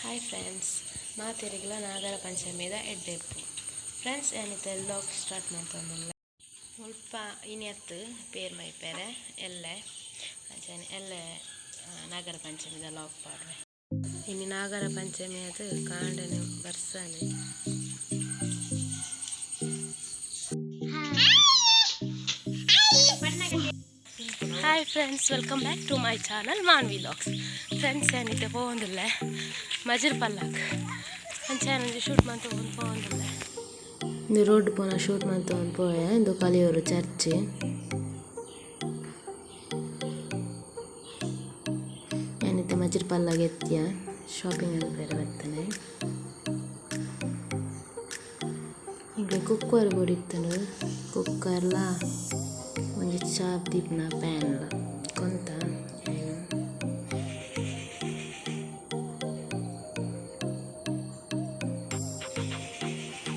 Hi friends, ಮಾತೆರೆಗ್ಲ ನಾಗರ ಪಂಚಮಿದ ಎಡ್ಡೆಪ್ಪು. ಫ್ರೆಂಡ್ಸ್, ಏನಿತ್ತೆ ವ್ಲಾಗ್ ಸ್ಟಾರ್ಟ್ ಮಂತೊಂದುಲ್ಲೆ. ಮುಲ್ಪ ಇನಿ ಅತ್ತ್ ಪೇರ್ ಮೈಪೆರೆ ಎಲ್ಲೆ ಅಂಚನೆ ಎಲ್ಲೆ ನಾಗರ ಪಂಚಮಿದ ಲಾಗ್ ಪಾಡುವೆ. ಇನಿ ನಾಗರ ಪಂಚಮಿ ಅದು ಕಾಂಡನೆ ಬರ್ಸನೆ. Hi friends, welcome back to my channel Manvi vlogs. Friends, ಏನಿತ್ತೆ ಪೋವೊಂದುಲ್ಲೆ ಮಜಿರ್ ಪಲ್ಲಕ್. ಅಂಚ ಒಂಜಿ ಶೂಟ್ ಮಂತೊಂದು ಪೋವೊಂದುಲ್ಲೆ. ಇಂದು ರೋಡ್ ಪೋನ ಶೂಟ್ ಮಂತೊಂದು ಪೋಯೆ. ಇಂದು ಕಲಿಯೂರು ಚರ್ಚ್. ಏನಿತ್ತೆ ಮಜಿರ್ ಪಲ್ಲಗ್ ಎತ್ತಿಯ ಶಾಪಿಂಗ್ ಮನ್ಪೆರೆ ಬತ್ತನೆ. ಎಂಕ್ಲೆ ಕುಕ್ಕರ್ ಬೋಡಿತ್ತುಂಡು. ಕುಕ್ಕರ್ಲ ಒಂಜಿ ಚಾಪ್ ದೀಪುನ ಪ್ಯಾನ್ಲ ಕೊಂತ.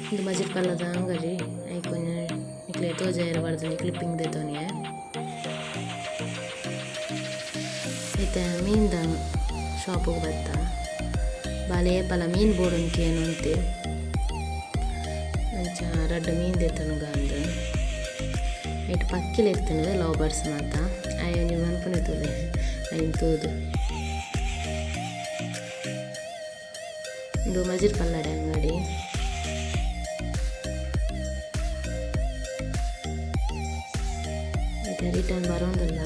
ಉಂದು ಮಜಿರ್ ಪಲ್ಲದ ಅಂಗಡಿ. ಐಕ್ ಒಂಜಿ ನಿಕ್ಲೆ ತೋಜಾಯೆರೆ ಪಾಡ್ದೊಂಜಿ ಕ್ಲಿಪ್ಪಿಂಗ್ ದೆತೊನಿಯೆ. ಇತ್ತೆ ಮೀನ್ದ ಶಾಪುಗು ಬತ್ತ. ಬಾಲೆ ಏಪಲ ಮೀನ್ ಬೋಡುಂದು ಕೇನೊಂತೆ. ಅಂಚ ರಡ್ಡ್ ಮೀನ್ ದೆತೊನುಗ ಅಂದ್. ಐಟ್ ಪಕ್ಕಿಲು ಇತ್ತುಂಡು, ಲವ್ ಬರ್ಡ್ಸ್ ಮಾತ. ಆಯೆ ಒಂಜಿ ಮನ್ಪುನೆ ತೂಲೆ ಐನ್ ತೂದು. ಉಂದು ಮಜಿರ್ ಪಲ್ಲಡೆ ಅಂಗಡಿ. ಇತ್ತೆ ರಿಟರ್ನ್ ಬರೋಂದುಲ್ಲ.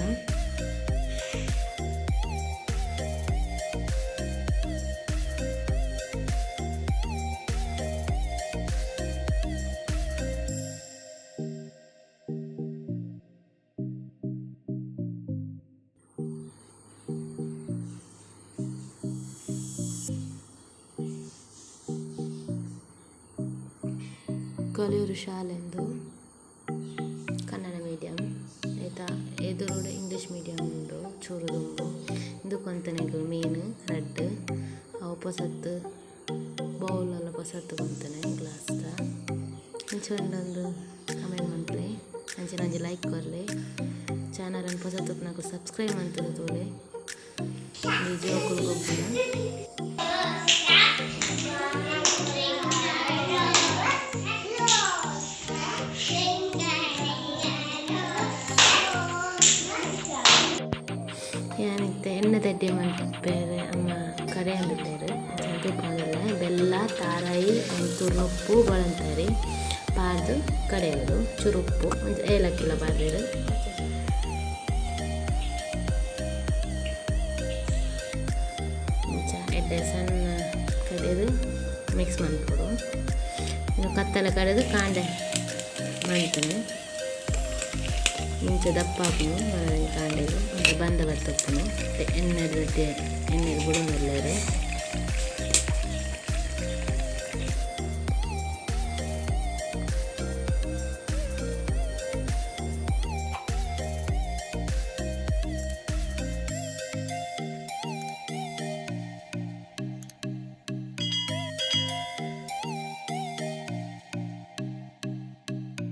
ಕಲಿಯೂರು ಶಾಲೆಂದು ಕನ್ನಡ ಮೀಡಿಯಂ. ಐತ ಎದುರುಡು ಇಂಗ್ಲೀಷ್ ಮೀಡಿಯಂ ಉಂಡು ಚೂರು ದುಂಬು. ಇಂದು ಕೊಂತನೆಗ್ ಮೀನ್ ರಡ್ಡ್ ಅವು ಪೊಸತ್ ಬೌಲ್ ಲ ಪೊಸತ್ ಕೊಂತನೆ ಗ್ಲಾಸ್ ದ. ಇಂಚ ಉಂಡೊಂದು ಕಮೆಂಟ್ ಮನ್ಪುಲೆ. ಅಂಚನೆ ಒಂಜಿ ಲೈಕ್ ಕೊರ್ಲೆ. ಚಾನಲ್ ನ್ ಪೊಸತ್ ಉಪ್ಪುನಕುಲು ಸಬ್ಸ್ಕ್ರೈಬ್ ಮಂತುದು ತೂಲೆ. ಈ ಜೋಕುಲು ಗೊಬ್ಬುನ. ಯಾನ್ ಇತ್ತೆ ಎಣ್ಣೆದ ಎಡ್ಡೆ ಮನ್ಪೆರೆ ಅಮ್ಮ ಕಡೆಯೊಂದುಲ್ಲೆರ್. ಅಂಚನೆ ತೂಪೊಂದುಲ್ಲೆ. ಬೆಲ್ಲ ತಾರಾಯಿ ಒಂಚೂರು ನುಪ್ಪು ಬೊಳಂತರಿ ಪಾಡ್ದ್ ಕಡೆಯೊಡು. ಚೂರು ಉಪ್ಪು ಒಂಜಿ ಏಲಕ್ಕಿಲ ಪಾಡ್ದೆರ್. ಇಂಚ ಎಡ್ಡೆ ಸಣ್ಣ ಕಡೆದ್ ಮಿಕ್ಸ್ ಮನ್ಪೊಡು. ಕತ್ತಲೆ ಕಡೆದ್ ಕಾಂಡೆ ಮಂತುನು. ಇಂಚ ದಪ್ಪ ಆಪುಂಡು ಕಾಂಡೆಗ್. ಒಂತೆ ಬಂದ ಬತ್ತುಪ್ಪುಂಡು. ಎಣ್ಣೆಡ್ ಎಣ್ಣೆಡ್ ಬುಡೊಂದುಲ್ಲೆರ್.